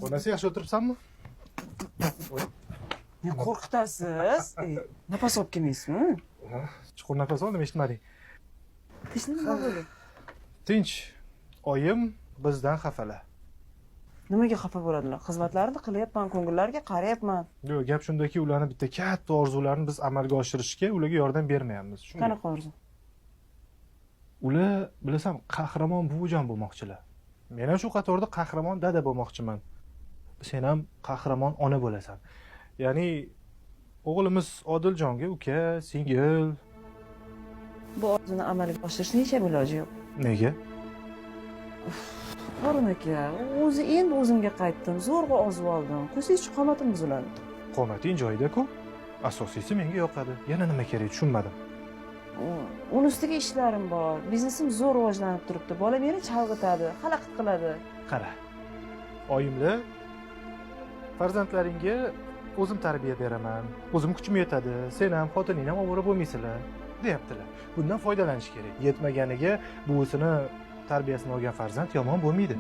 Onasi, yaxshi o'tiribsanmi? Ne qo'rqitasiz? Nafas olib kelmaysizmi? Chuqur nafas oldim, eshitmading. Tinchlik nima bo'ldi? Tinch. Oyim bizdan xafalar. Nimaga xafa bo'ladilar? Xizmatlarini qilyapman, ko'ngillariga qarayapman. Yo'q, gap shundaki, ularni bitta katta orzularini biz amalga oshirishga ularga yordam bermayapmiz. Shunga. Qanaqa orzu? Ular, bilasan, qahramon buvijon bo'lmoqchilar. Men ham shu qatorda qahramon dada bo'lmoqchiman. Sen ham qahramon ona bo'lasan. Ya'ni o'g'limiz Odiljonga uka, singil. Bu orzuni amalga oshirishni hech ham iloji yo'q. Nega? Horun aka, o'zi endi o'zimga qaytdim, zo'rg'a ozib oldim. Qo'ysangizchi, qomatim buziladi. Qomating joyida-ku. Asosiysi menga yoqadi. Yana nima kerak, tushunmadim. Uni ustiga ishlarim bor. Biznesim zo'r rivojlanib turibdi. Bola meni chalg'itadi, xalaqit qiladi. Qara. Oyimlar farzandlaringga o'zim tarbiya beraman, o'zim kuchim yetadi, sen ham xotining ham ovora bo'lmaysizlar, deyaptilar. Bundan foydalanish kerak. Yetmaganiga buvisini tarbiyasini olgan farzand yomon bo'lmaydi.